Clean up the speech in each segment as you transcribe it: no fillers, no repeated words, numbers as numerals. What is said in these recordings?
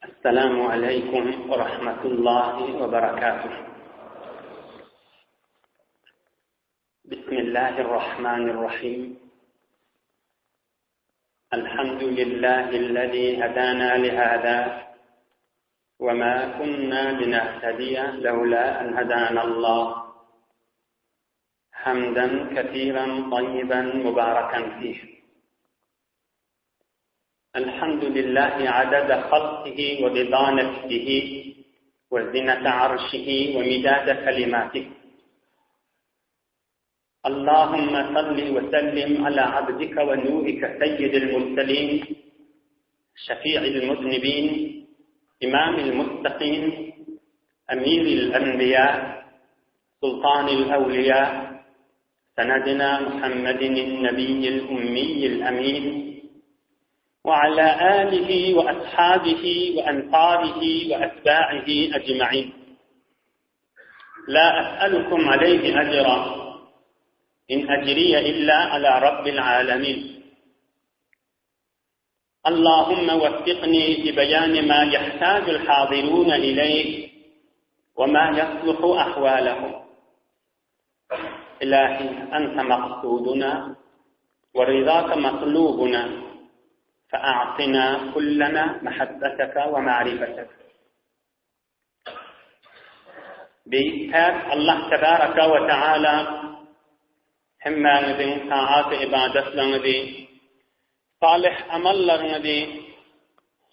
السلام عليكم ورحمة الله وبركاته بسم الله الرحمن الرحيم الحمد لله الذي هدانا لهذا وما كنا لنهتدي لولا أن هدانا الله حمدا كثيرا طيبا مباركا فيه الحمد لله عدد خلقه ورضا نفسه وزنة عرشه ومداد كلماته اللهم صل وسلم على عبدك ونورك سيد المرسلين شفيع المذنبين إمام المتقين أمير الأنبياء سلطان الأولياء سندنا محمد النبي الأمي الأمين وعلى آله وأصحابه وأنصاره وأتباعه أجمعين لا أسألكم عليه أجرا إن أجري إلا على رب العالمين اللهم وفقني لبيان ما يحتاج الحاضرون إليه وما يصلح أحوالهم إلهي أنت مقصودنا ورضاك مطلوبنا فأعطنا كلنا محبتك ومعرفتك Beýik Päk Allah tebaraka we taala hemmäňiziň taat-y-ybadatlaryňyzy, salyh amallaryňyzy,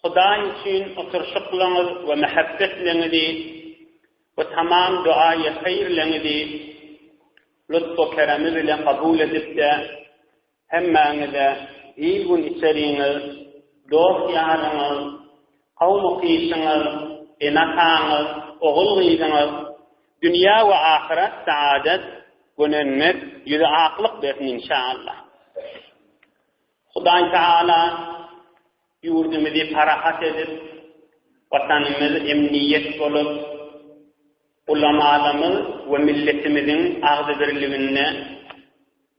Hudaý üçin oturyşyklaryňyz we mähebbetleňizi we tamam duaýy haýyrlaryňyzy lutf-u keremi bilen kabul edip-de, Hemmäňize il-gün içeriňiz, dost-ýaryňyz, kowmy-kyşyňyz, ene-ataňyz, ogul-gyzyňyz dünýä we ahyret saadet, gönenmek, ýüzi aklyk bersin inşaallah. Hudaý Taala ýurdumyzy parahat edip, Watanymyz emniýet bolup, ulamalarymyz we milletimiziň agzybirliginde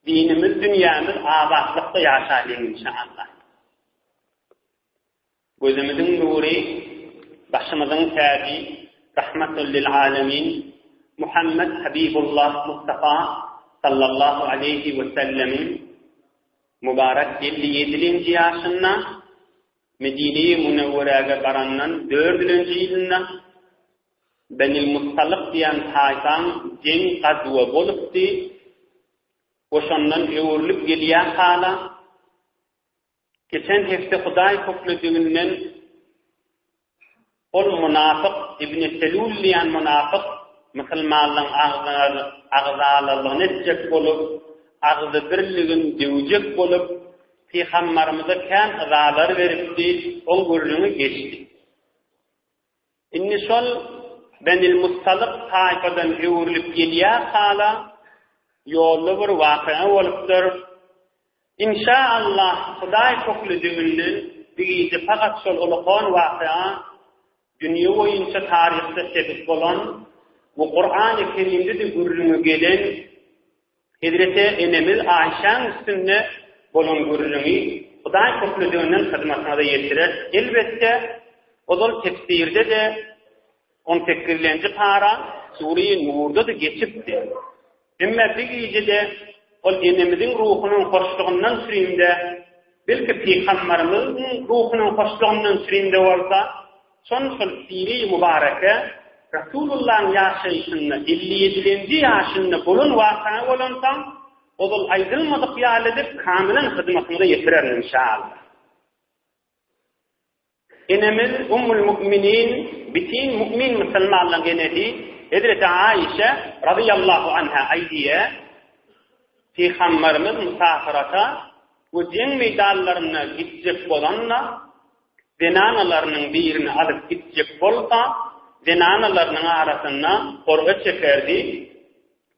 Dinimiz dünýämiz abatlykda ýaşalyň inşallah. Gözümiziň nury, başymyzyň täji, Rahmatul lil alemin Muhammed Habibullah Mustafa sallallahu aleýhi we sellemiň mübarek 57-nji ýaşynda Medine-i Münewweräge barandan dördülenji ýylynda Benil Mustalyk diýen taýpaň jeň gazwa bolupdy we şondan öwrülip gelýän hala geçen hepde Hudaý köklediginden ol munafyk Ibn Selul diýen munafyk musulmanlaryň agzalalygyny etjek bolup, agzybirligini döwjek bolup, pygambarymyza kän yzalar beripdi, oň gürrüňi geçdi. Indi şol Benil-Mustalyk taýpadan öwrülip gelýär hala, ýolda bir wakyga bolupdyr. Inşa Allah, Hudaý köklediginden bir gije pagat şol ulakan wakyga dünýe boýunça taryhda sebit bolan we Kurany Kerimde-de gürrüňi gelen Hezreti enemiz Aýşäň üstünde bolan gürrüňi Hudaý köklediginden hyzmatyňyza ýetirer. Elbetde, ozal tefsirde-de on sekizlenji para Sure-i Nurda-da geçipdi. Emma bir gije-de ol enemiziň ruhunyň hoşlugyndan sürinde, belki pygambarymyzyň ruhunyň hoşlugyndan sürinde bolsa, Şon şol sire-i mübareke Resulullahyň ýaşaýşynda 57-lenji ýaşynda bolan wakaňa bolansoň, ozal aýdylmadyk ýaly edip kamylan hyzmatyňyza ýetirerin inşaallah. Enemiz Ummul Mu'minin, bitin mu'min musulmanlaryň enesi Hezreti Aişe razyýallahu anha aýdýar, Pygamberimiz musafyrata we jeň meýdanlaryna gitjek bolanda, zenanalarynyň birini alyp gitjek bolsa, zenanalarynyň arasynda gorga çekerdi,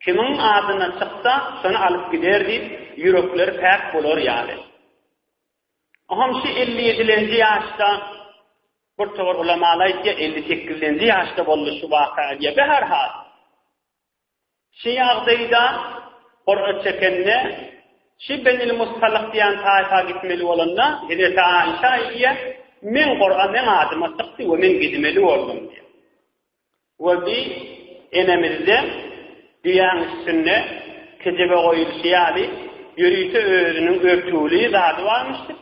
kimiň adyna çyksa, şony alyp giderdi, ýürekleri päk bolar ýaly. Oňam şu 57-lenji ýaşda bir towar ulamalar aýtýar, 58-lenji ýaşda boldy şu waka diýýär. Beherhal, Şu ýagdaýda gurra çekende. Şi Benil Mustalyk diýen taýpa gitmeli bolanda, Hezreti Aişa aýdýar, Meň gur'a meň adyma çykdy we men gidmeli boldum diýýär. We bi enemizde düýäň üstünde kejebe goýulşy ýaly ýörite özüniň örtügli zady barmyşdyk.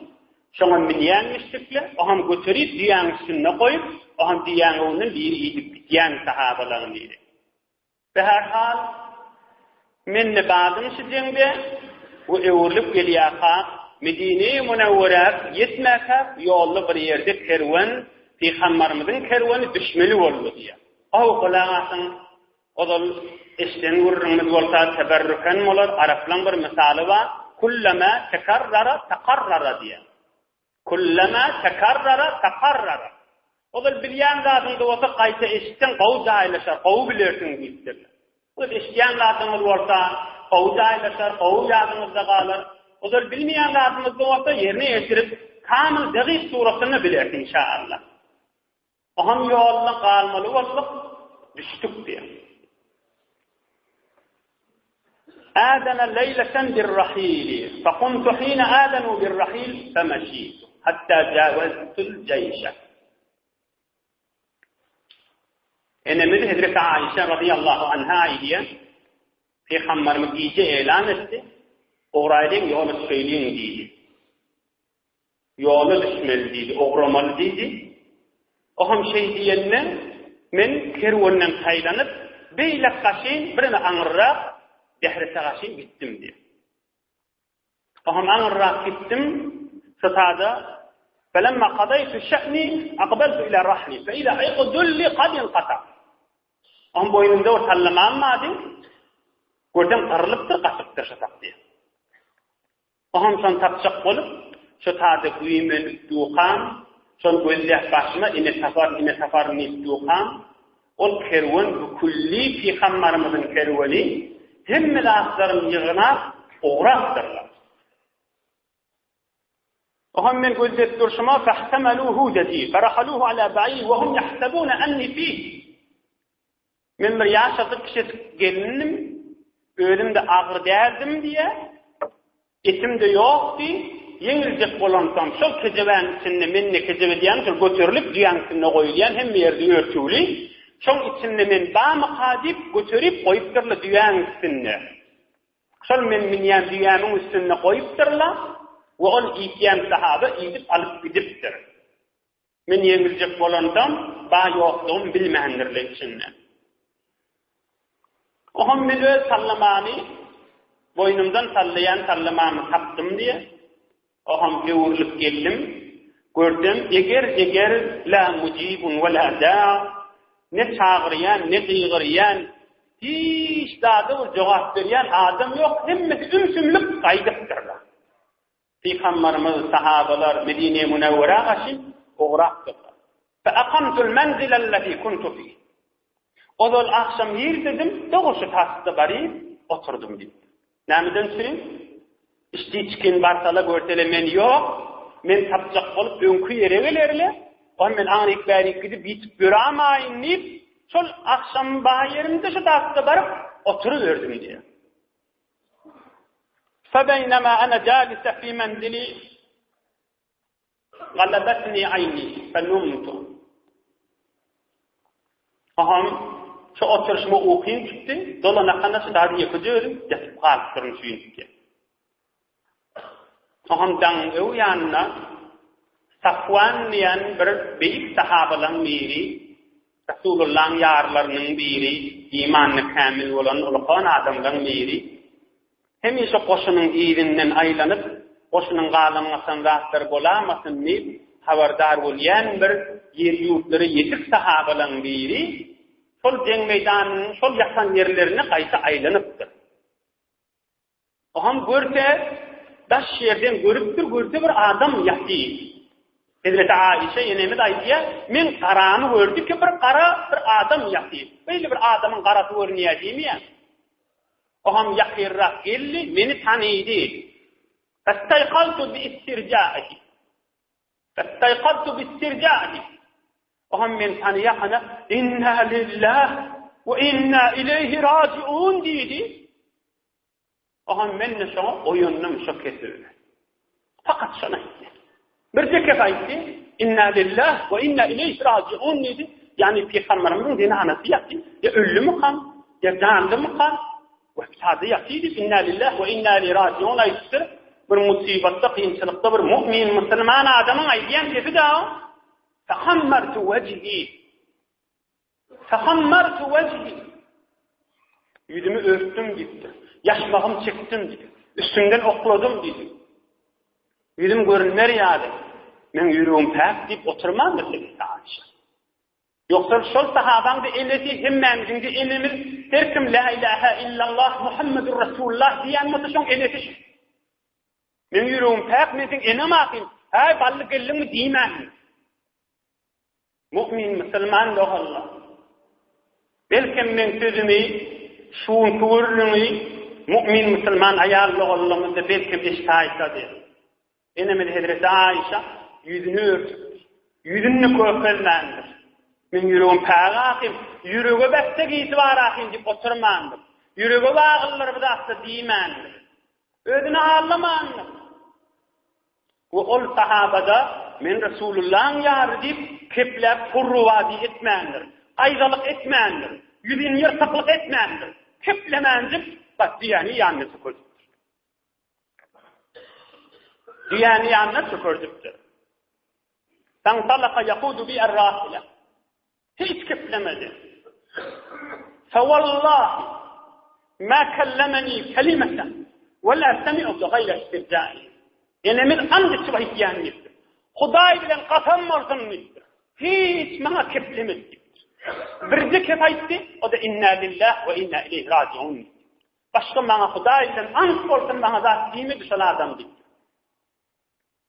Şoňa münýänmişdikle, oham göterip düýäň üstünde goýup, oham düýäň öňünden biri idip gidýän sahabalaryň biri. Bäherhal, men-de bardym şu jeňde we öwrülip gelýärkäk, Medine-i Münewwerä ýetmäkäk, ýolda bir ýerde kerwen, Pygambarymyzyň kerweni düşmeli boldy diýýär. Haw, gulak asyň, ozal eşiden gürrüňimiz bolsa teberrüken bolar, araplaň bir mysaly bar, Kullama tekarrara takarrara diýýär. Kullama tekarrara takarrara. Ozal bilýän zadyňda bolsa gaýta eşitseň gowy jaýlaşar, gowy bilersiň diýipdirler. Öz eşidýän zadyňyz bolsa gowy jaýlaşar, gowy ýadyňyzda galar. Ozal bilmeýän zadyňyzda bolsa ýerine ýetirip, kamyl degyk suratynda bilersiň inşaallah. Oham ýoluna galmaly bolduk, düşdük diýýär. Adana leýleten bir-rahili, fekumtu hine adanu bir-rahil femeşitu, hatta jawaztul jeýşe. Enemiz Hezreti Aişe radiyallahu anha aýdýar, Pygamberimiz gije elan etdi, Ugraýlyň, ýola düşeýliň diýdi. Ýola düşmeli diýdi, ugramaly diýdi. O hem şeý diýende, men kerwenden saýlanyp, beýlek gaşyn, bireme aňyrrak, Dährete gaşyn gitdim diýdi. O hem aňyrrak gitdim, şo tada Felemma qadaytu şe'ni aqbaltu ila rahli fe ila iqdul li qad inqata. Oň boýnunda bir sallamam bardy. Görsem gyrylypdyr, gaçypdyr şo tak diýdi. Oňam şony tapjak bolup, şo tada güýmenip dukam, şony gözläp başyma ine taparyn, ine taparyn diýip dukam, ol kerwen bu külli pygambarymyzyň kerweni hemme zatlaryny ýygnap ugrapdyrlar. Oňam men gözläp durşuma fahtamalu hudati, farahaluhu ala ba'iri we hum yahsabuna anni fih. Men bir ýaşajyk kiçijik gelindim, özüm-de agyr däldim diýýär. Etim-de ýokdy, ýeňiljek bolansoň, şol kejebäniň içinde, men ne kejebe diýýän, şol göterilip düýäň üstünde goýulýan, hemme ýerde örtügli, şoň içinde men bamyka diýip, göterip goýupdyrlar düýäň üstünde. Şol men münýän düýämiň üstünde goýupdyrlar we ol iýtýän sahaba iýdip alyp gidipdir. Men ýeňiljek bolandam, ba ýokdugym bilmändirle içinde. Oham men öz sallamamy, boýnumdan sallaýan sallamamy tapdym diýe, oham öwrülip geldim. Görsem, eger-eger la mujibun we la da, ne çagyrýan, ne gygyrýan, hiç zada bir jogap berýän adam ýok, hemmesi ümsümlik gaýdypdyrlar. Pygamberimiz, sahabalar Medine-i Münewwerä gaçyp ugrapdyrlar. Fe akamtul menzilellezî kuntu fîh. Ozal agşam nirdedim, dogry şu tasda baryp oturdym diýip. Nämeden üçin? Içdi içgin barsala görsele men ýok, men tapjak bolup öňki ýere gelerle, on men aňryk bärik gidip ýitip ýöramaýyn diýip, şol agşam bar ýerimde şu tasda baryp oturyberdim diýýär. Febeýnema ene jalise fi menzili galabetni aýni fenumtu. Aham şu oturyşyma ukym tutdy, dolanakana şu dady ýekeje özüm ýatyp galypdyryn şu ýüntge. Aham daňyň öw ýanyna Safwan diýen bir beýik sahabalaryň biri, Resulullahyň ýarlarynyň biri, imany kämil bolan ulkan adamlaryň biri, hemişe goşunyň yzyndan aýlanyp, goşunyň galan-gaçan zatlary bolamasyn diýip, habardar bolýan bir ýer-ýurtlara ýetik sahabalaryň biri, şol jeň meýdanynyň şol ýatan ýerlerine gaýta aýlanypdyr. Oham görse, daş ýerden görüpdir, görse bir adam ýatyr. Hezreti Aişe enemiz aýdýar, men garamy gördi ki, bir gara bir adam ýatyr. Beýle bir adamyň garasy görünýär diýmeýär. Oham ýakynrak geldi, meni tanydy. Festaýkaltu bi istirjaihi. Festaýkaltu bi istirjaihi. Oham men tanyýakana inna lillah we inna ileýhi rajiun diýdi. Oha men-de şoňa oýandym şo kesibine. Fakat şony aýtdy. Birje kep aýtdy, Inna lillah we inna ileýhi rajiun diýdi. Ýagny pygamberimiziň zenanasy ýaty, ýa öldümikam, ýa jandymykam, we sada ýaty diýip inna lillah we inna ileýhi rajiun aýdypdyr. Bir musybatda, kynçylykda bir mu'min, musulman adamyň aýdýan kepi-de o. Fehammartu wejhi. Fehammartu wejhi. Ýüzümi örtdüm diýipdir. Ýaşmagym çekdim diýdi. Üstümden okladym diýdi. Ýüzüm görünmer ýaly. Meň ýüregim päk diýip oturmandyr Hezreti Aişe. Ýogsa şol sahabaň-da enesi hemmämiziň-de enemiz her kim la ilaha illallah Muhammedur Rasulullah diýen bolsa şoň enesi şu. Meň ýüregim päk, men seň enem ahym. Häý, bally geldiňmi diýmändir. Mu'min musulman doganlar! Belkem meň sözümi, şu günki gürrüňi mu'min musulman aýal doganlarymyz-da belkem eşitaýsady. Enemiz hezreti Aişa ýüzüni örtüpdir. Ýüzüni köpelmändir. Meň ýüregim päk ahym, ýürege bäsde gisi bar ahym diýip oturmandyr. Ýürege baglydyr bu zatda diýmändir. Özüni aldamandyr. We ol sahabada men Resulullahyň ýary diýip kepläp hurrubady etmändir. Gaýzalyk etmändir. Ýüzin ýyrtyklyk etmändir. Keplemänjik bak düýäni ýanyna tükürdipdir. Düýäni ýanyna tükürdipdir. Fantalaka yakudu bi er-rahila. Hiç keplemedi. Fewallahi ma kellemeni kelimeten we la semi'tu gaýra istirja'i. Enemiz and içip aýtýan diýipdir. Hudaý bilen kasam bolsun diýipdir. Hiç maňa keplemedi diýipdir. Birje kep aýtdy, o-da inna lillah we inna ileýhi rajiun diýipdir. Başga maňa Hudaý bilen ant bolsun maňa zat diýmedi şol adam diýipdir.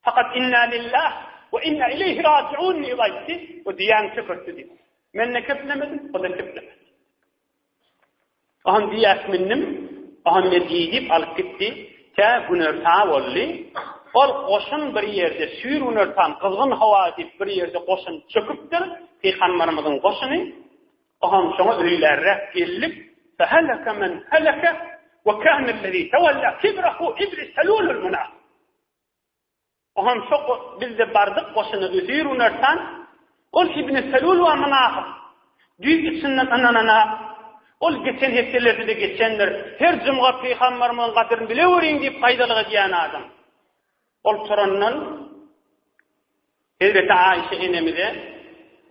Fakat inna lillah we inna ileýhi rajiun diýip aýtdy we diýäni çökertdi diýip. Men-de keplemedim, o-da keplemedi. Oňam diýäk mindim, oňam men diý diýip alyp gitdi. Tä günorta boldy. Ol goşun bir ýerde süýr günortan gyzgyn howa diýip bir ýerde goşun çöküpdir, pygamberimiziň goşuny. Oňam şoňa öýlärräk geldik. Feheleke men heleke we kânellezî tewella kibrahu ibn Selûlul münafık. Oňam şo biz-de bardyk goşuna Üzir unertan, ol Ibn Selul we mynafyk, düýp içinden ynanana, ol geçen hepdelerde-de geçendir, her jumga pygamberimiziň gadyryny bileweriň diýip gaýdalyk edýän adam. Ol turandan Hezreti Aişe enemize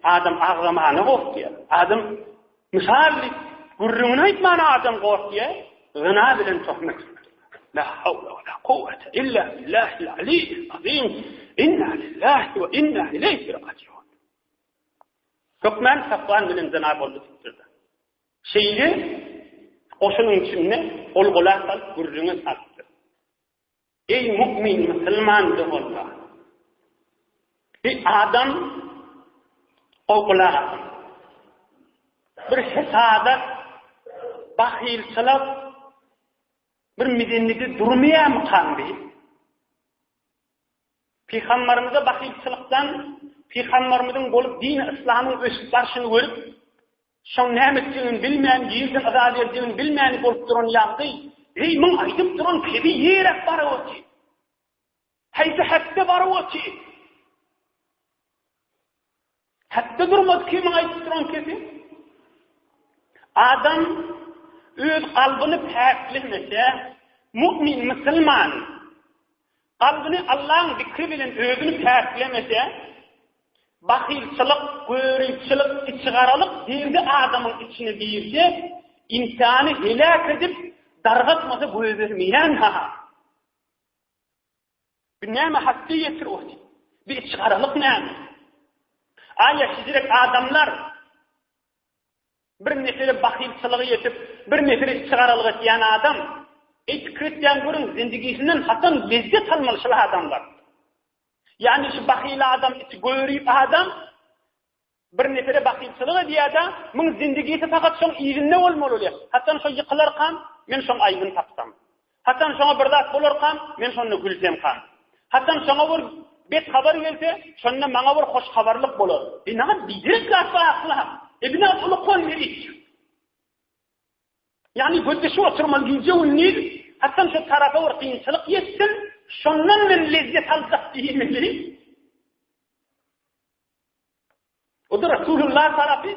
adam agzamana gorkýar. Adam mysal diýip gürrüňini aýtmana adam gorkýar. Zyna bilen töhmet. La hawla we la kuwwete illa billahil aliyyil azim. Inna lillahi we inna ileýhi rajiun. Hökmän Safwan bilen zyna boldy diýipdir. Şeýle goşunyň içinde ol gulak salyp gürrüňe salypdyr. Eý mu'min musulman doganlar! Bir adam gowgula bir hesadat, bahylçylyk bir medeniýeti durmaýarmykan bi? Pygamberimize bahylçylykdan pygamberimiziň bolup dini yslamyň ösüp barşyny görüp, Şoň näme etjegini bilmän, nirden yza berjegini bilmän bolup duran ýagdaý, Eý, muň aýdyp duran kebi ýeräk baryp otyr. Haýsy hetde baryp otyr. Hetde durmaz kimiň aýdyp duran kebi? Adam öz kalbyny päklemese, mu'min, musulman, Kalbyny Allaň zikri bilen özüni päklemese, bahylçylyk, göripçilik, içigaralyk derdi adamyň içine girse, ynsany heläk edip, dargatmasa goýbermeýän ha. Bu näme hatda ýetir oty? Bu içigaralyk näme? Aýa şijirek adamlar Bir mesele bahylçylygy ýetip, bir mesele içigaralyk etýän adam, eý pikir etýän görüň, zindigisinden haçan lezzet almaly şul adamlar. Ýagny şu bahyl adam, içi görip adam bir mesele bahylçylyk edýär-de, muň zindigisi fakat şoň yzynda bolmaly bolýar. Haçan şo ýykylarkam, men şoň aýbyny tapsam. Haçan şoňa bir zat bolarkam, men şonda gülsemkam. Haçan şoňa bir bet habar gelse, şonda maňa bir hoş habarlyk bolar. E nagat biderek zat bar akla. E bir nagat uly kon meriç. Ýagny gözleşip oturmaly gije gündiz. Haçan şu tarapa bir kynçylyk ýetsin, şondan men lezzet aljak diýmeli. O-da Resulullah tarapy.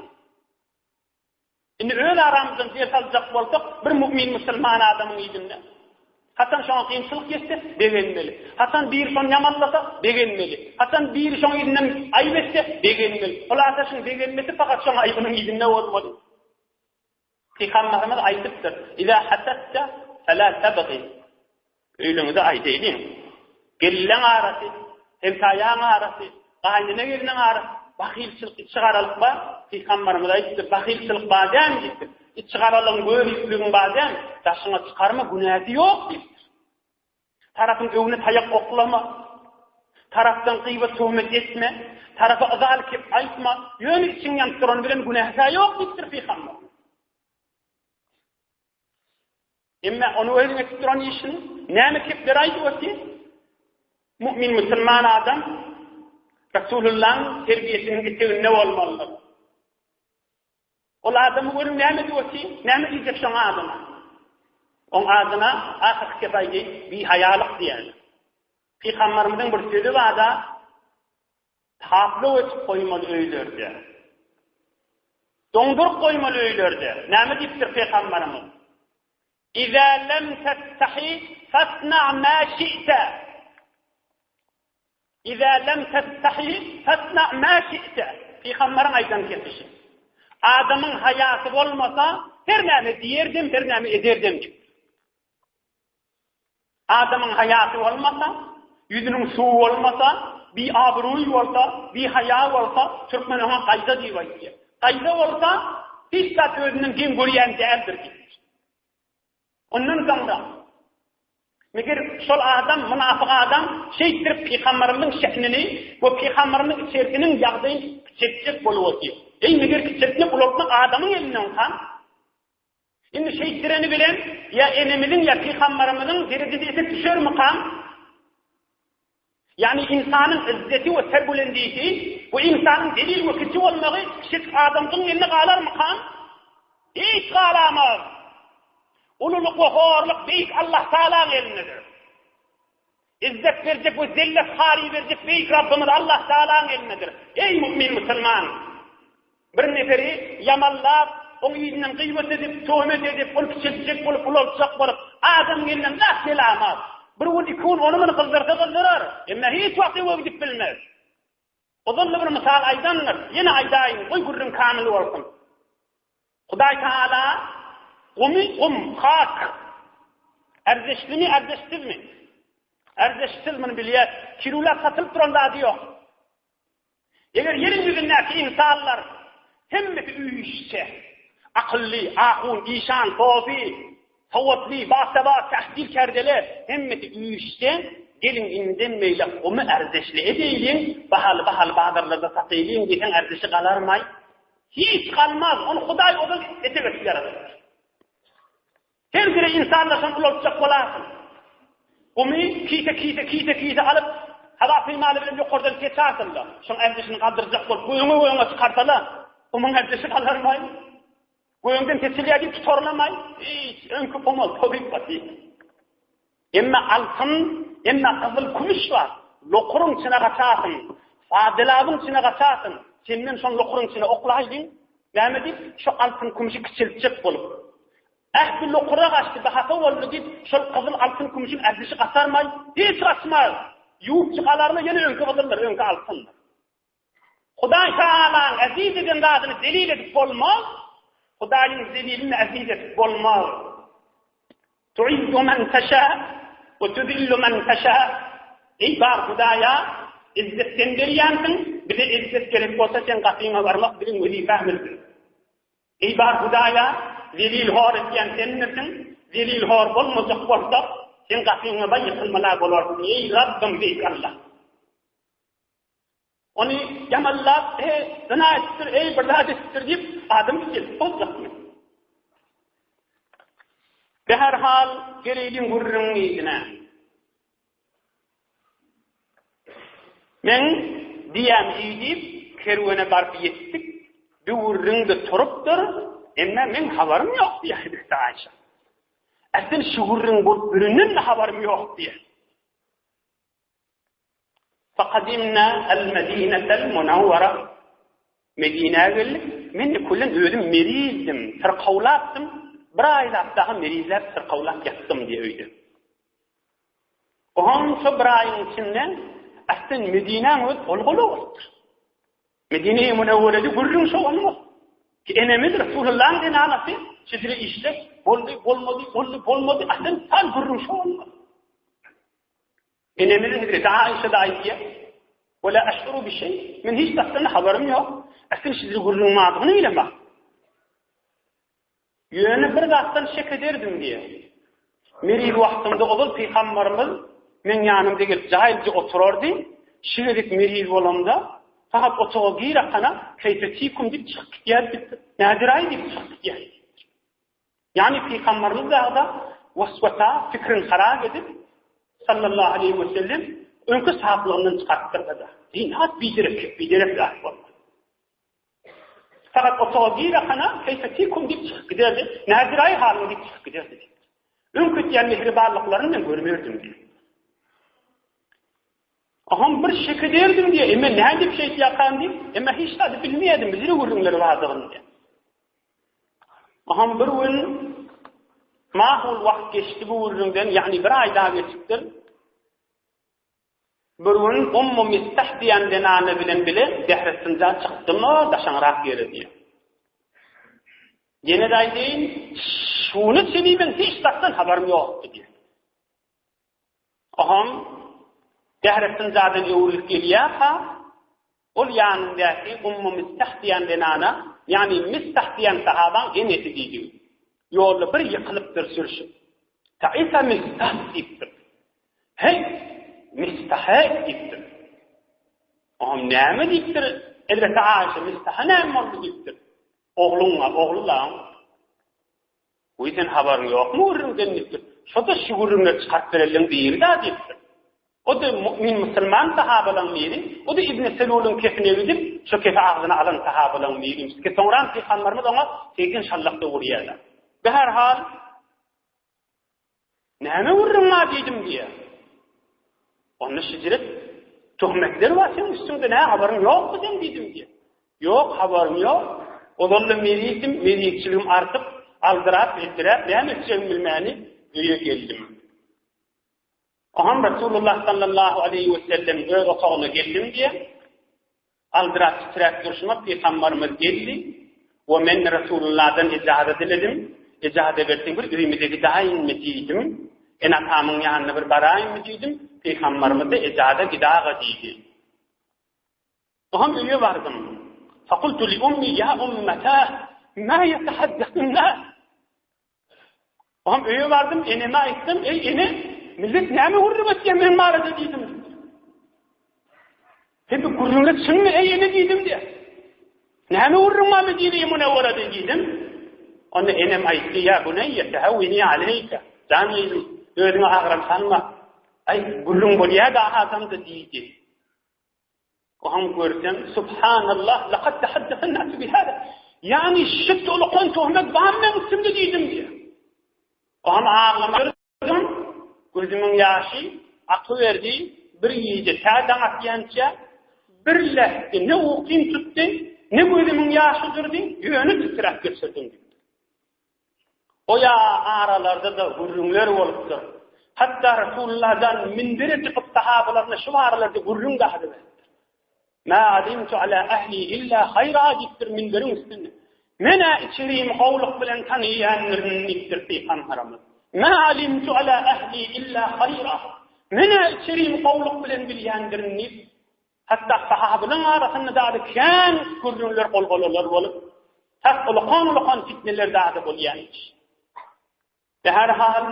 Indi öz aramyzdan ders aljak bolsak, bir mu'min musulman adamyň yzynda. Haçan şoňa kynçylyk ýetse, begenmeli. Haçan biri şony ýamanlasa, begenmeli. Haçan biri şoň yzyndan aýyp etse, begenmeli. Hulasa şuň begenmesi fakat şoň aýybynyň yzynda bolmaly. Pygamberimiz aýdypdyr, Iza hasadta fela tabghi. Öýlüňize aýdaýlyň. Gelinleň arasy, hemsaýaň arasy, gaýynene gelniň arasy bahylçylyk, içigaralyk bar. Pygamberimiz aýdypdyr, bahylçylyk bar dälmi diýipdir. Içigaralygyň, göwniýipligiň bar dälmi? Daşyňa çykarma, günäsi ýok diýipdir. Tarapyň öňüne taýak oklama. Tarapdan gyýbat töhmet etme. Tarapa yzaly kep aýtma. Ýöne içiň ýanyp durany bilen günäsi ýok diýipdir pygamber. Emme ony özüň edip duran işiň näme kepler aýdyp otyr? Mu'min musulman adam Resulullahyň terbiýesiniň eteginde bolmalydyr. Ol adamy görüň näme edip otyr? Näme diýjek şoň adyna? Oň adyna ahyrky kep aýdy, bihaýalyk diýýärler. Pygamberimiziň bir sözi bar-da, Tapla ötüp goýmaly öýlerde. Doňduryp goýmaly öýlerde. Näme diýipdir Pygamberimiz? Iza lem testahi fasna ma şi'te. Iza lem testahi fasna ma şi'te. Pygamberiň aýdan kepişi. Adamyň haýasy bolmasa, her näme diýerdim, her näme ederdim diýipdir. Adamyň haýasy bolmasa, ýüzüniň suwy bolmasa, biabrüý bolsa, bihaýa bolsa, türkmen oňa gaýza diýip aýdýar. Gaýza bolsa, hiç zat özünden geň görýän däldir diýipdir. Ondan soňra, meger şol adam, mynafyk adam şeýtdirip pygamberimiziň şähnini we pygamberimiziň içerisiniň ýagdaýyny kiçeltjek bolup otyr. Eý, meger kiçeltmek, ulaltmak adamyň elindenka? Indi şeýtdireni bilen ýa enemiziň ýa pygambarymyzyň derejesi esek düşermikam? Ýagny ynsanyň yzzeti we serbulendisi we ynsanyň zelil we kiçi bolmagy kiçijik adamjygyň elinde galarmykam? Hiç galamaz. Ululyk we horluk beýik Allah Tagalaň elindedir. Izzet berjek we zellet hary berjek beýik Rabbymyz Allah Tagalaň elindedir. Eý mu'min musulman! Bir neferi ýamanlap, oň yzyndan gyýbat edip, töhmet edip, ony kiçeltjek bolup, ulaltjak bolup, adam elinden zat gelamaz. Bir gün, iki gün ony-muny gyzdyrsa gyzdyrar, emma hiç wagt öňe gidip bilmez. Ozal-da bir mysal aýdandyr, ýene aýdaýyn, goý gürrüň kamyl bolsun. Hudaý Tagala gumy gum, hak, erzeşlimi, erzeşsizmi? Erzeşsiz muny bilýär. Kilolap satylyp duran zady ýok. Eger ýeriň ýüzündäki ynsanlar hemmesi üýşse, akylly, ahun, işan, sofy, sowatly, basawat, tahsil kerdeler hemmesi üýşse, geliň indem beýle gumy ärdeşli edeýliň, bahaly-bahaly bazarlarda sataýlyň diýseň ärdeşi galarmaý? Hiç galmaz, ony Hudaý ozal etek edip ýaradypdyr. Her biri ynsanlar şony ulaltjak bolarsyň. Gumy kise-kise, kise-kise alyp, hawa peýmaly bilen ýokardan seçarsyň-da, şoň ärdişini galdyrjak bolup, göňe-göňe çykarsala, gumuň ärdişi galarmaý? Göňden seçilýär diýip tutarlamaý? Hiç, öňki pomal tozyp batyr. Emma altyn, emma gyzyl kümüş bar. Lokuryň içine gaçarsyň. Fadelabyň içine gaçarsyň. Senden şony lokuryň içine oklaýlyň. Näme diýip, şu altyn kümüşi kiçeltjek bolup. Ähli lokura gaçdy, bahasy boldy diýip, şol gyzyl altyn kümüşiň ählisi gaçarmaý? Hiç gaçmaz. Ýuwup çykalarmy, ýene öňki gyzyldyr, öňki altyndyr. Hudaý Tagalaň eziz eden zadyny zelil edip bolmaz, Hudaýyň zelilini eziz edip bolmaz. Tuizzu men teşa we tuzillu men teşa. Eý bar Hudaýa, izzet sen berýänsiň, bize izzet gerek bolsa seň gapyňa barmak biziň wezipämizdir. Eý bar Hudaýa, zelil hor etýän senmirsiň, zelil hor bolmajak bolsak, seň gapyňa baý ýykylmala bolarys. Eý Rabbym beýik Allah. Ony ýamanlap, e, zyna edipdir, eý, bir zat edipdir diýip, adam kiçeltip boljakmy? Beherhal, geleýliň gürrüňiň yzyna. Meň diýýän iý diýip, kerwene baryp ýetdik, bir gürrüň-de turupdyr, emma meň habarym ýok diýýär Hezreti Aýşa. Asyl şu gürrüň bolup ýörenden-de habarym ýok diýýär. Fakadimna al-Medinetel Munawwara. Medinä geldik. Men de küllen özüm merizdim, syrkawlapdym. Bir aýlap dagy merizläp, syrkawlap ýatdym diýýär öýde. Onça bir aýyň içinde aslen Medinäň özi gol-gola bolupdyr. Medine-i Münewwerede gürrüň şo onuň. Ki enemiz Resulullahyň zenanasy şeýle işler boldy, bolmady, boldy, bolmady, aslen tal gürrüň şo onuň. Enemiz Hezreti Aişe de aýdýar, Ve la eş'uru bi şey. Men hiç zatdan habarym ýok. Aslen şeýle gürrüň bardygyny bilemok. Ýöne bir zatdan şek ederdim diýýär. Meriz wagtymda ozal pygambarymyz meň ýanymda gelip jaýlyja oturardy. Şu gezek meriz bolamda, sagat otaga gir akana, keýfe tikum diýip çykyp gitýärdi diýipdir. Nädiraý diýip çykyp gitýärdi. Ýagny pygambarymyz dagda waswasa, pikrini harap edip, sallallahu aleýhi we sellem öňki saplygyndan çykarypdyr-da. Zynat biderek, biderek zat boldy. Fakat otaga gir akana, keýfe tikum diýip çykyp giderdi. Nädiraý halyň diýip çykyp giderdi diýip. Öňki etýän mehribanlyklaryny men görmerdim diýip. Aham bir şek ederdim diýip, emme nädip şeýtýärkan diýip, emme hiç zady bilmeýärdim, bizde gürrüňleri bardygyny diýip. Aham bir gün mahul wagt geçdi bu gürrüňden, ýagny bir aý daha geçipdir. Bir gün Ummu Mistah diýen zenany bilen bile Dähresynja çykdym-a daşaňrak ýere diýen. Ýene-de aýdaýyn, şuny çenli meň hiç zatdan habarym ýokdy diýen. Oham Dähresynjadan öwrülip gelýärka, ol ýanyndaky Ummu Mistah diýen zenana, ýagny Mistah diýen sahabaň enesi diýdi. Ýolda bir ýykylypdyr sürşüp. Taisa Mistah diýipdir. Heý, Mistahe diýipdir. Oňam näme diýipdir? Hezreti Aişe Mistaha näme boldy diýipdir. Ogluňa, ogly-la. Wiý, sen habaryň ýokmy gürrüňden diýipdir. Şo-da şu gürrüňleri çykaryp berenleň biri-dä diýipdir. O-da mu'min musulman sahabalaň biri, o-da Ibn Selulyň kefine gidip, şo kefi agzyna alan sahabalaň biri. Soňram pygamberimiz oňa 80 şallak-da urýar-da. Bäherhal, Näme gürrüň bar diýdim diýýär. Onda şijret töhmetler bar seň üstüňde, nä habaryň ýokmy seň diýdim diýýär. Ýok, habarym ýok. Ozal-da meridim, meritçiligim artyp, aldyrap, eltiräp, näme etjegimi bilmäni öýe geldim. Oňam Resulullah sallallahu aleýhi we sellem öz otagyna geldim diýýär. Aldyrap titräp durşuma Pygambarymyz geldi we men Resulullahdan ejaza diledim. Ejaza berseň bir öýümize gidaýynmy diýdim. Ene-atamyň ýanyna bir baraýynmy diýdim. Pygambarymyz-da ejaza gidaga diýdi. Oňam öýe bardym. Fakultu li ummi ya ummata ma yetahaddasun nas. Oňam öýe bardym, eneme aýtdym, eý ene, millet näme gürrüň etýär men barada diýdim. He bu gürrüňler çynmy eý ene diýdim diýär. Näme gürrüň bar Medine-i Munawwarada diýdim. Onda enem aýtdy, ýa buneýýe tehawwini aleýke. Jan gyzym, özüňe agram salma. Aý, gürrüň bolýar-da adamda diýdi. Oňam görsem, Subhanallah, laqad tahaddasan nasu bihada. Ýagny şit ulukan töhmet bar meň üstümde diýdim diýýär. Oňam aglamadym, gözümiň ýaşy akyberdi, bir gije tä daň atýança bir lähze ne ukym tutdy, ne gözümiň ýaşy durdy, ýöne titräp geçirdim diýipdir. O ýa aralarda-da gürrüňler bolupdyr. Hatda Resulullahdan minbere çykyp sahabalaryna şu baralarda gürrüň dahy beripdir. Ma alimtu ala ahli illa hayra diýipdir minberiň üstünde. Men-ä içerimi gowluk bilen tanaýandyryn diýipdir pygamberimiz. Ma alimtu ala ahli illa hayra. Men-ä içerimi gowluk bilen bilýändirin diýip, Hatda sahabylaryň arasynda dady kän gürrüňler, gol-golalar bolup, tas ulakan-ulakan fitneler dady bolýan imiş. Bäherhal,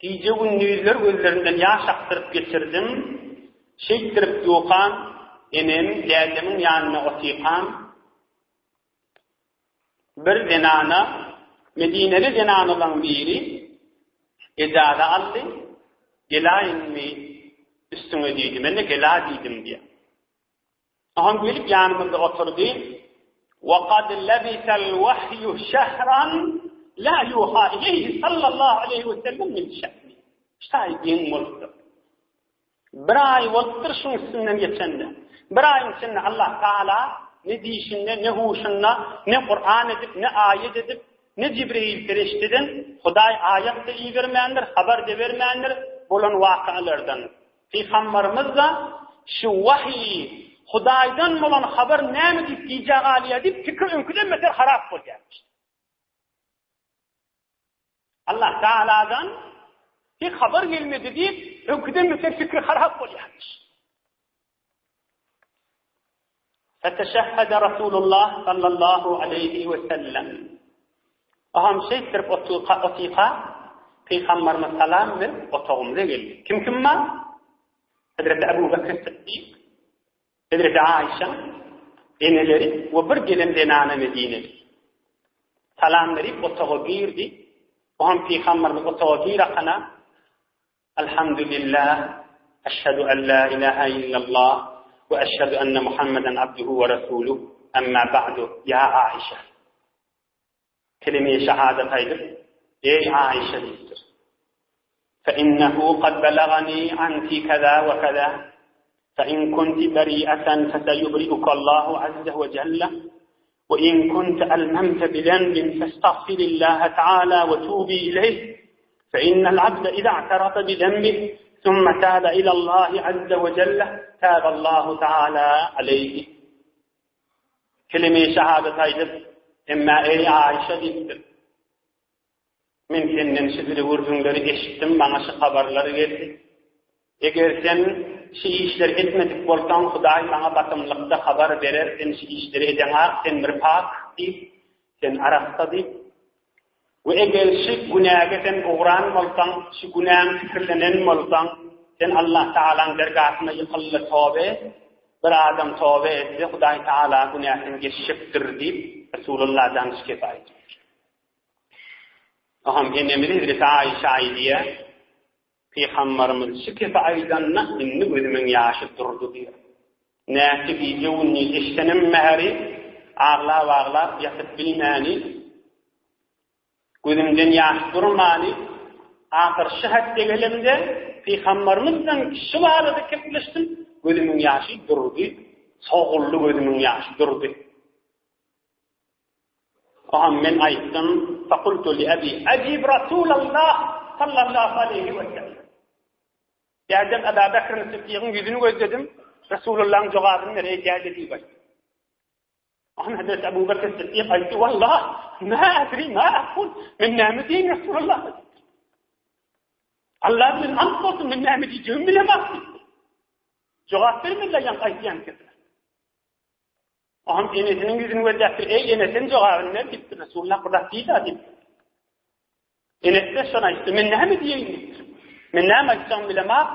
gije-gündizler gözlerimden ýaş akdyryp geçirdim. Şeýtdirip dukam, enem, dädemiň ýanynda otykam, bir zenana, medineli zenanalaryň biri ejaza aldy, Gelaýynmy üstüňe diýdi. Men-de gela diýdim diýýär. Oňam gelip ýanymyzda oturdy. Wa kad labisal wahyu şahran. La yuha ileyhi sallallahu aleyhi we sellem min şe'ni. Şaý geň bolupdyr. Bir aý bolupdyr şuň üstünden geçende. Bir aýyň içinde Allah Taala ne dişinde, ne huşunda, ne Kur'an edip, ne aýet edip, ne Jibreýil perişdeden Hudaý aýat-da ibermändir, habar-da bermändir bolan wakalardan. Pygambarymyz-da şu wahyý, Hudaýdan bolan habar näme diýip gijä galýar diýip pikir öňküden beter harap bolýarmyş. Allah Taaladan bir habar gelmedi diýip öňküden beter pikir harap bolýarmyş. Feteşehhede Rasulullah sallallahu aleyhi we sellem. Aham şeýtdirip otyka, otyka Pygamberimiz salam berip otagymyza geldi. Kim kim bar? Hazreti Ebu Bekr Siddik, Hazreti Aişa, eneleri we bir gelen zenana Medineli. Salam berip otaga girdi. Oham Pygamberimiz otaga girakana Elhamdülillah, eşhedü en la ilahe illallah we eşhedü enne Muhammeden abduhu we resuluh, emma ba'du, ýa Aişe. Kelime-i şehadet aýdyp, Eý Aişe diýipdir. Fe innehu kad belagani anki keza we keza, fe in kunti beri'eten fe seyubri'uke Allahu azze we celle, we in kunte elmemte bi zenbin festagfirillaha teala we tubi ileyh, fe innel abde iza i'terafe bi zenbih, thumme tabe ilallahi azze we celle, taballahu teala aleyhi. Kelime-i şehadet aýdyp, Emma eý Aişe diýipdir. Men senden şu dili gürrüňleri eşitdim, maňa şu habarlar geldi. Eger sen şu işleri etmedik bolsaň, Hudaý maňa basymlykda habar berer, sen şu işleri edeňak, sen bir pak diýip, sen arassa diýip. We eger şu günäge sen ugran bolsaň, şu günäň pikirlenen bolsaň, sen Allah Tagalaň dergasyna ýykyl-da toba et. Bir adam toba etse, Hudaý Tagala günäsini geçjekdir diýip, Resulullah janyş kepe aýdypdyr. Oňam enemiz Hezreti Aişe aýdýar, Pygambarymyz şu kepi aýdanda indi gözümiň ýaşy durdy diýýär. Näçe gije-gündiz eşdenim bäri aglap-aglap ýatyp bilmäni, gözümden ýaş durmany, ahyr şu hetde gelemde Pygambarymyzdan şu barada kepleşdim, gözümiň ýaşy durdy, soguldy gözümiň ýaşy durdy. Oňa men aýtdym, Fakultu li abi, Ajib Rasulallah sallallahu aleýhi we sellem. Dädem Aba Bekr Siddigiň ýüzüni gözledim, Resulullahyň jogabyny ber, eý däde diýip aýtdym. Oňa Hazreti Abu Bekr Siddik aýtdy, Wallah, ma adri ma aqul, men näme diýeýin Resulullah? Allah bilen ant bolsun, men näme diýjegimi bilemok diýdi. Jogap bermediler ýaňky aýtýan kişiler. Oňam enesiniň ýüzüni gözläpdir, Eý, ene, sen jogabyny ber diýipdir. Resulullah bir zat diýdi-ä diýipdir. Enesi-de şony aýtdy, Men näme diýeýin diýipdir. Men näme aýtjagymy bilemok,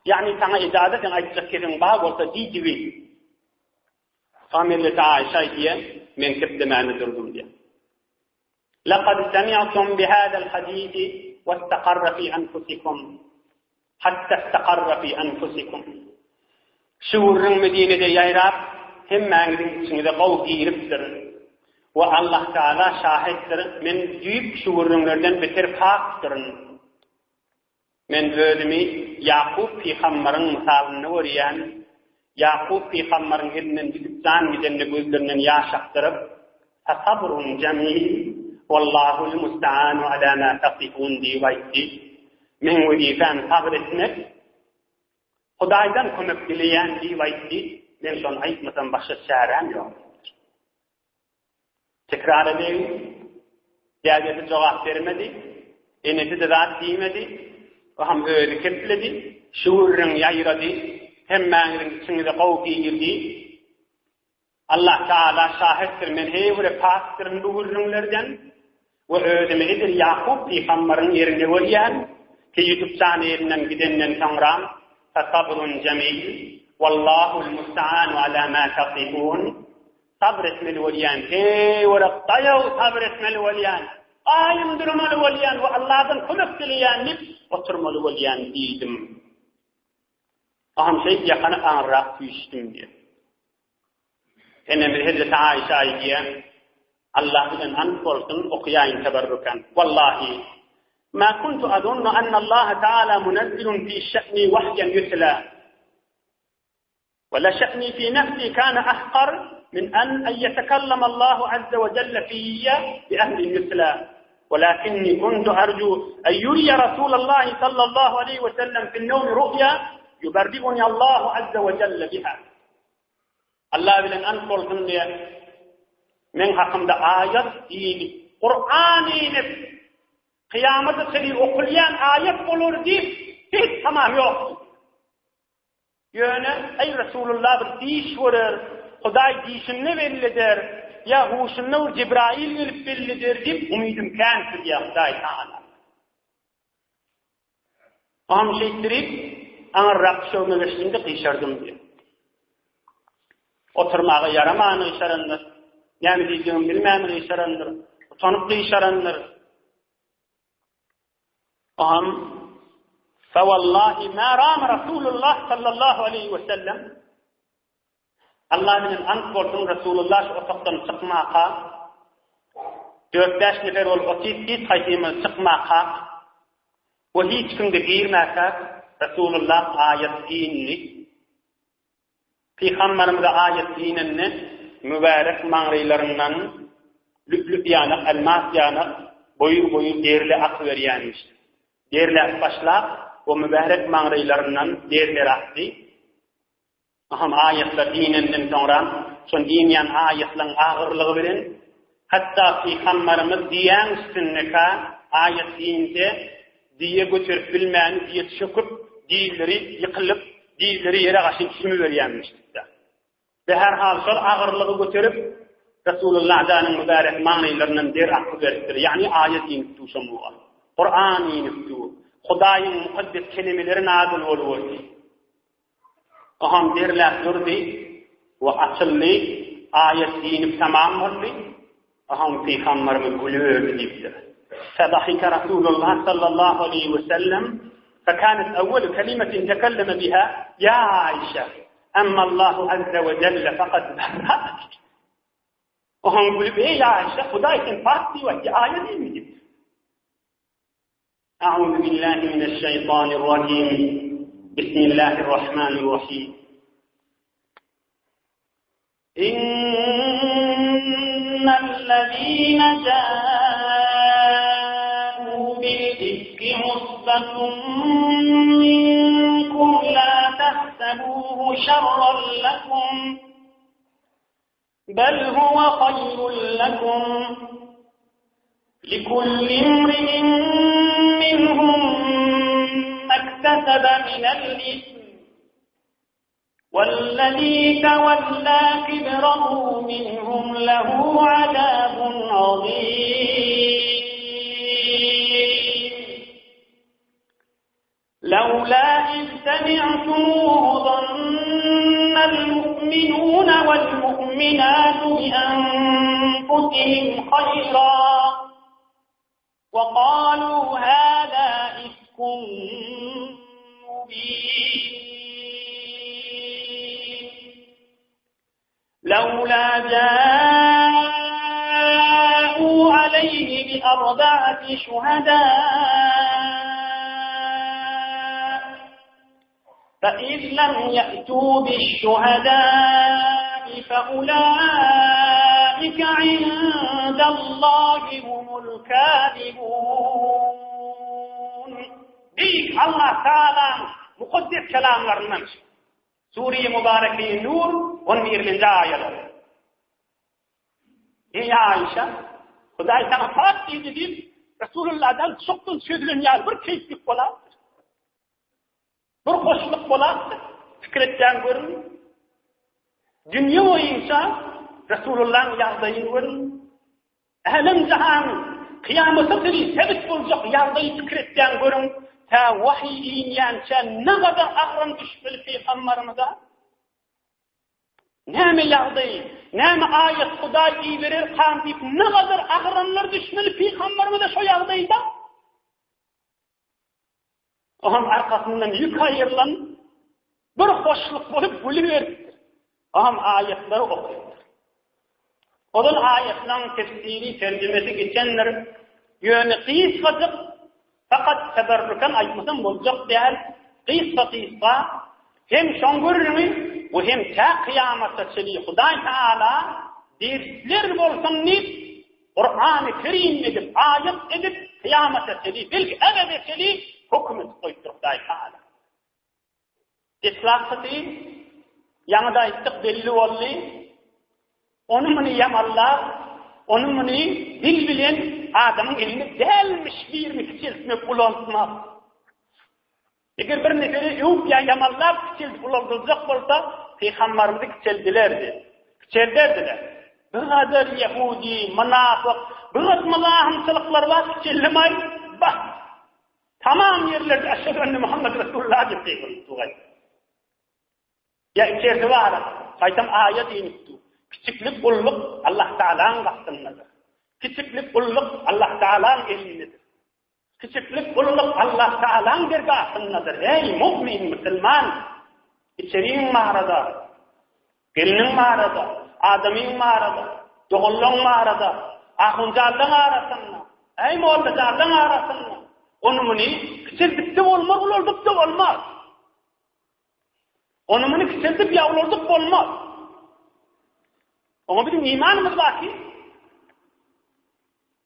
ýagny saňa ejaza seň aýtjak gepiň bar bolsa diý diwi. Soň Hezreti Aişa aýdýar, Men keplemäne durdum diýýär. Laqad semi'tum bihadal hadisi wastaqarra fi anfusikum. Hatta istaqarra fi anfusikum. Şu gürrüň Medinede ýaýrap, hemmäňiziň içiňize gowy giripdir. We Allah Taala şahitdir, men düýp şu gürrüňlerden beter pakdyryn. Men özümi Ýakup pygambaryň mysalynda görýän, Ýakup pygambaryň elinden gidip jan gidende gözlerinden ýaş akdyryp, Fasabrun jamil, wallahul musta'anu ala ma tasifun diýip aýtdy. Meň wezipäm sabyr etmek, Hudaýdan kömek dileýän diýip aýtdy, men şony aýtmasam başga çäräm ýok diýipdir. Tekrar edeýin. Dädesi jogap bermedi. Enesi-de zat diýmedi. Oňam özi kepledi. Şu gürrüň ýaýrady. Hemmäňiziň içiňize gowy girdi. Allah Tagala şahitdir, men heýwire pakdyryn bu gürrüňlerden we özümi edil Ýakup pygambaryň ýerinde görýän, ki Ýusup jan elinden gidenden soňram, Fesabrun jemil, wallahul musta'anu ala ma tasifun, Sabyr etmeli bolýan, heýwere daýaw sabyr etmeli bolýan, gaýym durmaly bolýan we Allahdan kömek dileýän diýip oturmaly bolýan diýdim. Aham şeýdip ýakany aňyrrak süýşdüm diýýär. Enemiz Hezreti Aişa aýdýar. Allah bilen ant bolsun, okaýaýyn teberrüken. Wallahi, ma kuntu azunnu anna Allah Taala munazzilun fi şe'ni wahyan yutla. Ve la şe'ni fi nefsi kana ahqar min an en yetekellem Allahu azze ve celle fiyye bi ehli yutla. ولكني كنت أرجو أن يري رسول الله صلى الله عليه وسلم في النوم رؤيا يبرئني الله عز وجل بها Allah bilen ant bolsun diýen, meň hakymda aýat inip, Kuran inip, kyýamata çenli okulýan aýat bolar diýip, hiç tamam ýokdy. Ýöne, eý Resulullah bir diş görer, Hudaý dişinde belli eder, ýa huşunda bir Jibrail gelip belli eder diýip umydym kän diýýär Hudaý Tagala. Oňam şeýtdirip, aňyrrak düşegime geçdim-de gyşardym diýýär. Oturmaga ýaraman gyşarandyr. Näme diýjegini bilmän gyşarandyr. Utanyp gyşarandyr. Oňam Fa wallahi ma rama Rasulullah sallallahu aleyhi we sellem Allah bilen ant bolsun Resulullah şu otagdan çykmaka dört-bäş nefer bolup otyp hiç haýsymyz çykmakak we hiç kimde girmäkäk Resulullah aýat indi. Pygamberimize aýat inende mübärek maňrylaryndan lüp-lüp ýanak, elmas ýanak boýur-boýur derli akyberýänmiş. Derläp başlap, o mübärek maňrylaryndan derler akdy. Aham aýatlar inenden soňra, şol inýän aýatlaryň agyrlygy bilen, hatda pygamberimiz diýäň üstündekä aýat inse, diýe göterip bilmän, diýe çöküp, dizleri ýykylyp, dizleri ýere gaşyn çümüberýänmişdi. Be her hal şol agyrlygy göterip, Resulullah janyň mübärek maňlaýlaryndan der akyberipdir. Ýagny aýat inip dur şo muga. Kuran inip dur. Hudaýyň mukaddes kelimeleri nazyl bolup otyr. Oňam derläp durdy we açyldy, aýat inip tamam boldy. Oňam pygamberimiz gülüberdi diýipdir. Fedahike Rasulullah sallallahu aleýhi we sellem fekanet awwalu kelimetin tekelleme biha ya Aişe emma Allahu azze we celle fekad berra'ak. Oňam gülüp eý Aişe Hudaý sen pak diýip aýtdy aýat indi diýipdir. أعوذ بالله من الشيطان الرجيم بسم الله الرحمن الرحيم إن الذين جاءوا بالإفك عصبة منكم لا تحسبوه شرا لكم بل هو خير لكم لكل امرئ منهم ما اكتسب من الإثم والذي تولى كبره منهم له عذاب عظيم لولا إذ سمعتموه ظن المؤمنون والمؤمنات بأنفسهم خيرا وقالوا هذا إفك مبين لولا جاءوا عليه بأربعة شهداء فإذ لم يأتوا بالشهداء فأولئك عند الله هم الكاذبون Beýik Allah Taalaň mukaddes kelamlaryndan Sure-i Mübareke Nur on birinji aýalar. Eý Aişa, Hudaý saňa pak diýdi diýip, Resulullahdan çokdan çözülen ýaly bir keýplik bolapdyr. Bir hoşluk bolapdyr. Pikir etýän görüň. Dünýe boýunça Resulullah'yň ýagdaýyny görüň. Älem-jahan kyýamata çenli sebit boljak ýagdaýy pikir etýän görüň, tä wahyý inýänçä nagadar agram düşmeli pygambarymyza? Näme ýagdaý, näme aýat Hudaý ibererkam diýip nagadar agramlar düşmeli pygambarymyza şo ýagdaýda? Oňam arkasyndan ýük aýrylan bir hoşluk bolup gülüberipdir. Oňam aýatlary okypdyr. Ozal aýatlaň tefsiri, terjimesi geçendir. Ýöne gysgajyk, fakat teberrüken aýtmasam boljak däl, gysga-gysga hem şoň gürrüňi we hem tä kyýamata çenli Hudaý Taala dersler bolsun diýip, Kurany Kerim edip, aýat edip, kyýamata çenli, belki ebede çenli höküm edip goýupdyr Hudaý Taala. Deslapkysy, ýaňy-da aýtdyk, belli boldy. Ony-muny ýamallap, ony-muny dil bilen adamyň elinde dälmiş birini kiçeltmek, ulaltmak. Eger bir neferi öwüp ýa ýamallap kiçeldip ulaldyljak bolsa, pygambarymyzy kiçeldilerdi. Kiçelderdiler. Bir gadar ýehudi, mynapyk, bir gat myzahymçylyklar bar, kiçeldemaý, bas! Tamam ýerlerde Eşhedü enne Muhammed Resulullah diýip gygyryp dur. Ýa içersi bar, gaýtam aýat inip dur. Kiçiklik gulluk Allah Taalaň gastyndadyr. Kiçiklik gulluk Allah Taalaň elindedir. Kiçiklik gulluk Allah Taalaň dergahyndadyr. Eý mu'min musulman, içeriň barada, gelniň barada, adamyň barada, doganlaň barada, ahunjanlaň arasynda, eý mollajanlaň arasynda ony-muny kiçeldip-de bolmaz, ulaldyp-da bolmaz. Ony-muny kiçeldip ýa ulaldyp bolmaz. Oňa biziň imanymyz bar ki,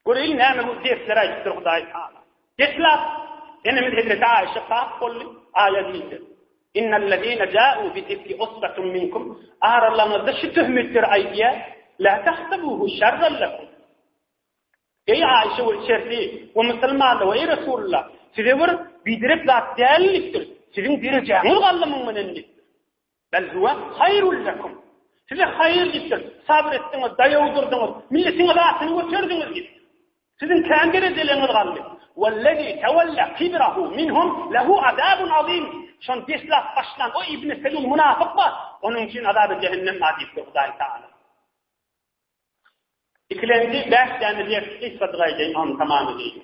göreýin näme bu dersleri aýdypdyr Hudaý Taala. Deslap enemiz Hezreti Aýşe pak boldy, aýat indi. Innellezine ja'u bil ifki usbatun minkum. Aralaryňyzda şu töhmetleri aýdýar, la tahsabuhu şerran lekum. Eý Aýşe we içersi we musulmanlar we eý Resulullah, size bir biderek zat däl diýipdir. Siziň derejäňiz galdy muň bilen diýipdir. Bel huwe haýrul lekum. Size haýyr diýipdir. Sabyr etdiňiz, daýaw durduňyz, milletiňiz atyny göterdiňiz diýipdir. Siziň kän derejeleriňiz galdy. Wellezi tewella kibrahu minhum lehu azabun azim. Şony deslap başlan o Ibn Selul munafyk bar. Onuň üçin azaby jehennem bar diýipdir Hudaý Taala. Ikilenji bäş däne ders gysgajyk aýdaýyn, ony tamam edeýin.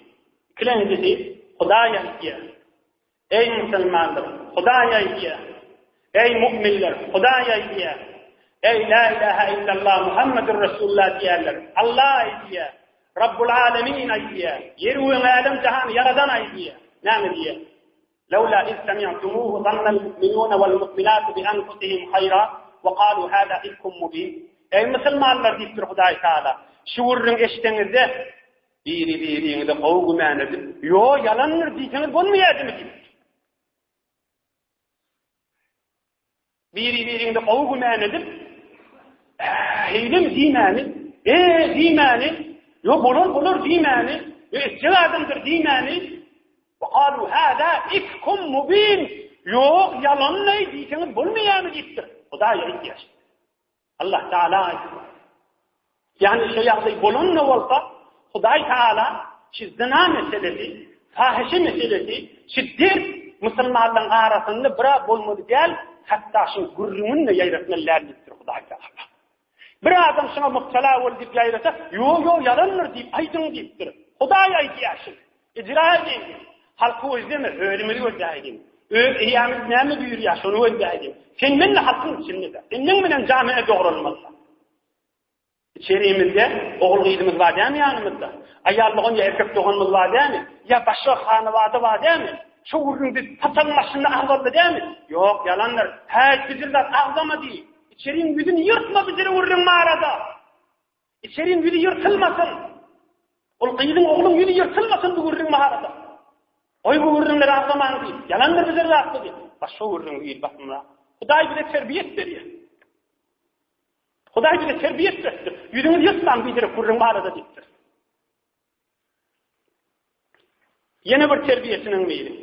Ikilenjisi, Hudaý aýdýar, Eý musulmanlar, Hudaý aýdýar, Eý mu'minler, Hudaý aýdýar, Eý la ilaha illallah Muhammedur Resulullah diýýärler, Allah aýdýar, Rabbul Alemin aýdýar, ýer we älem jahany ýaradan aýdýar. Näme diýýär? Lawla iz semi'tumuhu zannal mu'minuna wal mu'minatu bi anfusihim haýra we galu hada ifkum mubin. Eý musulmanlar diýipdir Hudaý Taala, şu gürrüňi eşideňizde biri-biriňize gowy gümän edip, ýo ýalandyr diýseňiz bolmaýardymy diýipdir. Biri-biriňde gowy gümän edip, heýlemi diýmäni, e diýmäni, ýo bolar bolar diýmäni, ýo etjek adamdyr diýmäni, we galu hada ifkum mubin, ýok ýalanlaý diýseňiz bolmaýarmy diýipdir. Hudaý aýdýar. Allah Taala aýtdy. Ýagny şu ýagdaý bolanda bolsa, Hudaý Taala şu zyna meselesi, fahişe meselesi, şu dert musulmanlaryň arasynda bira bolmaly däl, hatda şu gürrüňini-de ýaýratmaly däl diýipdir Hudaý Taala. Bir adam şuňa mubtala boldy diýip ýaýrasa, ýok, ýok, ýalandyr diýip aýdyň diýipdir. Hudaý aýdýar şuny. Icra edeyli. Halky gözleme, özümizi gözläýliň. Öz eýämiz näme buýurýar, şony gözläýliň. Sen men-de halkyň içinde-de. Sen meň bilen jamiä dogralmaly. Içerimizde ogul-gyzymyz bar dämi ýanymyzda? Aýal dogan ýa erkek doganymyz bar dämi? Ýa başga hanabada bar dämi? Şu gürrüň biz saçagyň başynda agzaldy dämi? Ýok, ýalandyr. Häý, bijir zat agzama diý. Içeriň ýüzüni ýyrtma bijir gürrüň barada. Içeriň ýüzi ýyrtylmasyn. Ol gyzyň, ogluň ýüzi ýyrtylmasyn bu gürrüň barada. Goý bu gürrüňleri agzamaň diý. Ýalandyr bize zatdy diý. Başga gürrüň il basymrak. Hudaý bize terbiýet berýär. Hudaý bize terbiýet beripdir. Ýüzüňizi ýyrtmaň biderek gürrüň barada diýipdir. Ýene bir terbiýesiniň biri.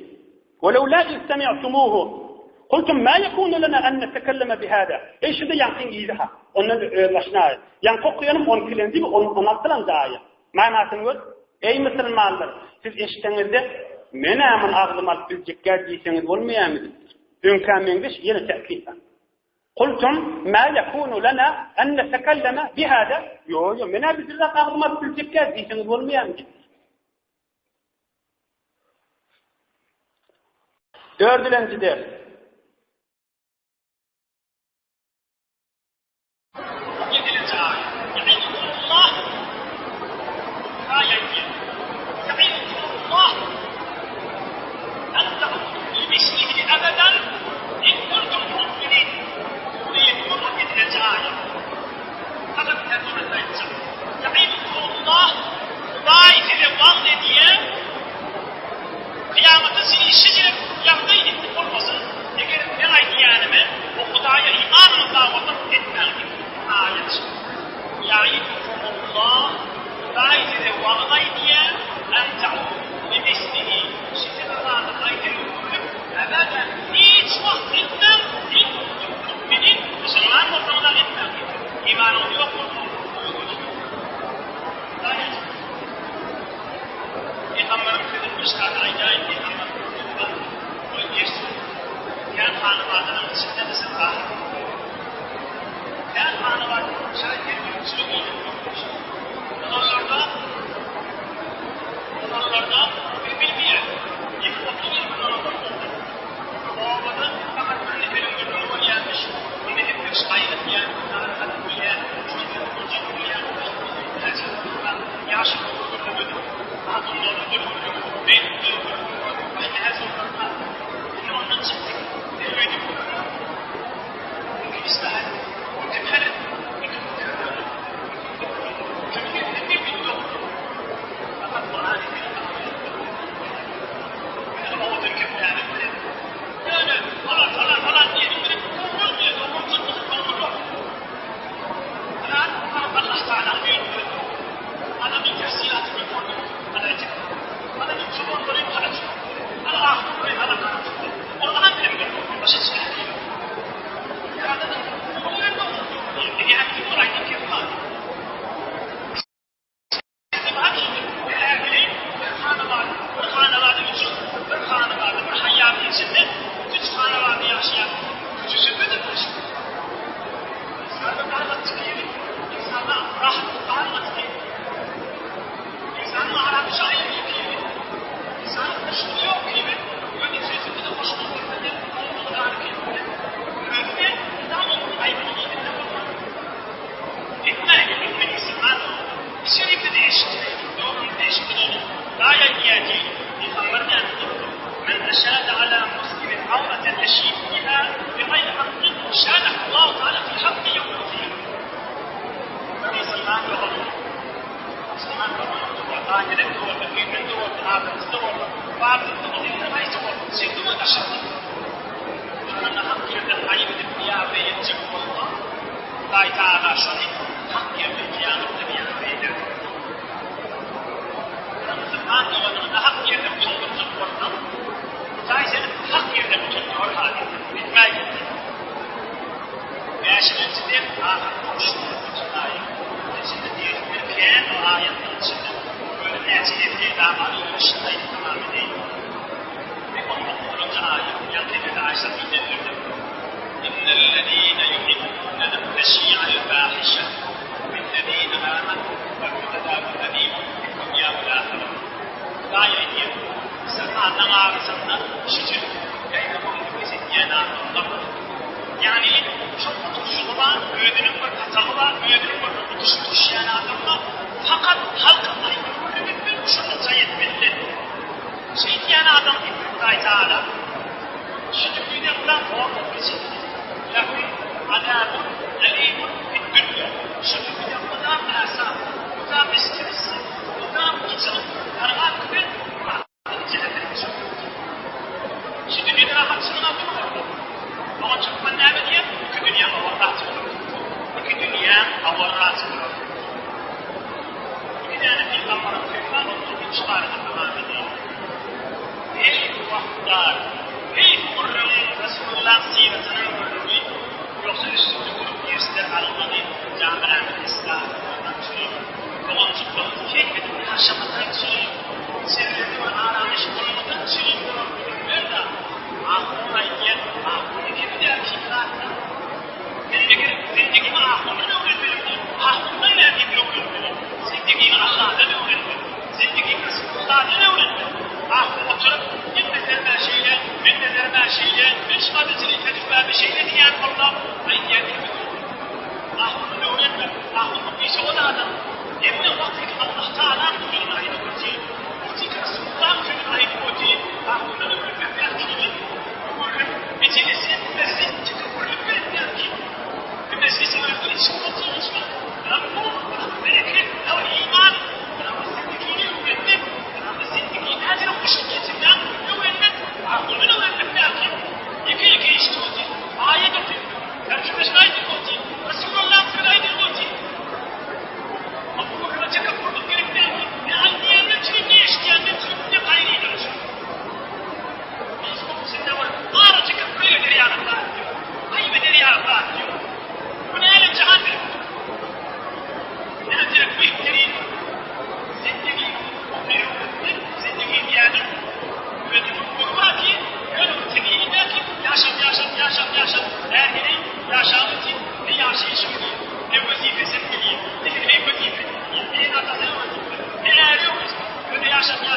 Welewla iz semi'tumuhu kultum ma yekunu lana an netekelleme bihada. Eý şuda ýaňkyň yzy ha. Ondan öz başyna aýat. Ýaňky okaýanym on ikilenji we on altylanjy aýat. Manysyny gör. Eý musulmanlar, siz eşdeňizde men-ä muny agzyma alyp biljekkä diýseňiz bolmaýarmy diýipdir. Öňkä meňzeş ýene täkit bar. Kultum ma yekunu lana an netekelleme bihada. Ýo, ýo, men-ä bir zat agzyma alyp biljekkä diýseňiz bolmaýarmy diýipdir. Dördülenji ders. Ýedilenji aýat. Ozallarda, ozallarda biz bilmeýäs. 20-30 ýyl mundan ozal boldy. Bir obada fakat bir neferiň gürrüňi bolýarmyş. Onda hemme kişi gaýgy etýär, narahat bolýar. Şol bir boljak bolýar. Ýaşuly bir gürrüň edip, adamlara bir gürrüň edip, beýlekilere bir gürrüň edip, aý näçe bolsa, indi ondan çykdyk. Öýde gürrüň.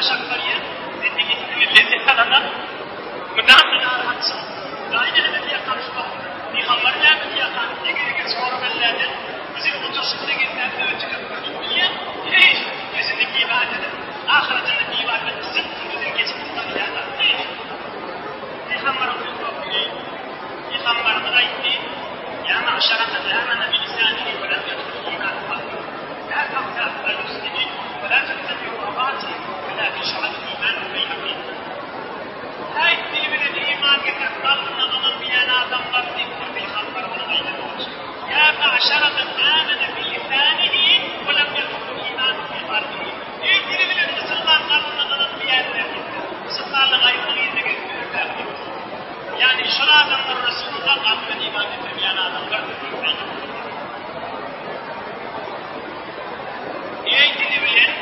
baş alyp barýar, zindigisinden lezzet alana mydama narahatçylyk. Hudaý näme diýýärkä şu wagt? Pygamber näme diýýärkä? Eger-eger soraberlerde, bizi oturyşymyza gezmän ötükip ötüp bilýän, heý, ýüzüni diwar edip, ahyretinde diwardan syp-sypydan geçip barýarlar. Heý! Pygamberiň söhbeti. Pygamberimiz aýtdy, Ýa magşara men amana bi lisanihi we lem ýedhul imanu kalbehu, la tagtab al-muslimin we la tettebi'u awratihim welakin şu'abul iman al-Beýhaki. Häý, dili bilen iman getirip kalbynda amal bilýän adamlar diýipdir Pygamberimiziň aýdany bolşy. Ýa magşara men amana bi lisanihi we lem ýedhul imanu fi kalbihi. Eý, dili bilen musulman kalbynda amal bilýänler diýipdir. Musulmanlyk aýbynyň yzyna gezip ýörkäk diýipdir. Ýagny şol adamlar Resulullah kalbyna iman getirmeýän adamlardyr diýip aýdypdyr. Eý dili bilen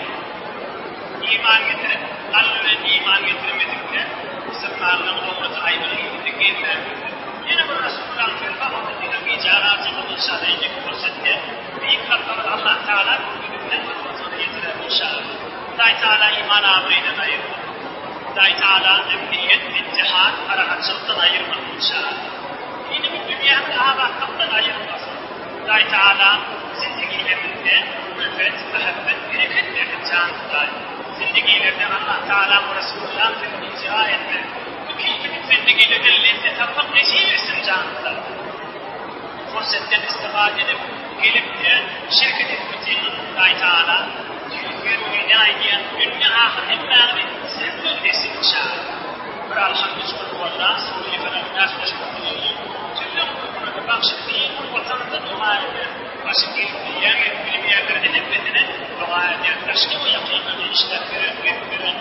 iman getirip, kalby bilen iman getirmedikler, musulmanlygyň owraty aýbynyň yzynda gezmändirler. Ýene bir Resulullahyň sözi bar, onda diňe gijä galjakdyk inşallah indiki pursatda Beýik Rabbymyz Allah Tagala görkezibilen bir pursada ýetirer inşallah. Hudaý Tagala iman abraýyndan aýyrmasyn. Hudaý Tagala emniýet, ittihad, parahatçylykdan aýyrmasyn inşallah. Dinimiz dünýämiz abatlykdan aýyrmasyn. Hudaý Tagala zindigilerimizde ülfet, mähebbet, bereket bersin jan Hudaý. Zindigilerde Allah Tagalaň we Resulullaň sözüni icra etmek, bu keýpini zindigilerde lezzet almak nesip etsin jan Hudaý. Fursatdan istifade edip, gelip-de şirket edip otyryn Hudaý Tagala tüýs ýüregiňden aýdýan dünýe ahyr hemmäňizi zerre etsin inşallah. Bir Alhamd üç Kulhuwalla, Sure-i Felak, Nas goşup okaýaly. Sözüň gurgunada bagşy beýik Watanymyza doga edýäris. Başy gelip bilýän gelip bilmeýänlere-de hemmesine doga edýäris. Daşky we ýakynlarda işläp ýören, gezip ýören.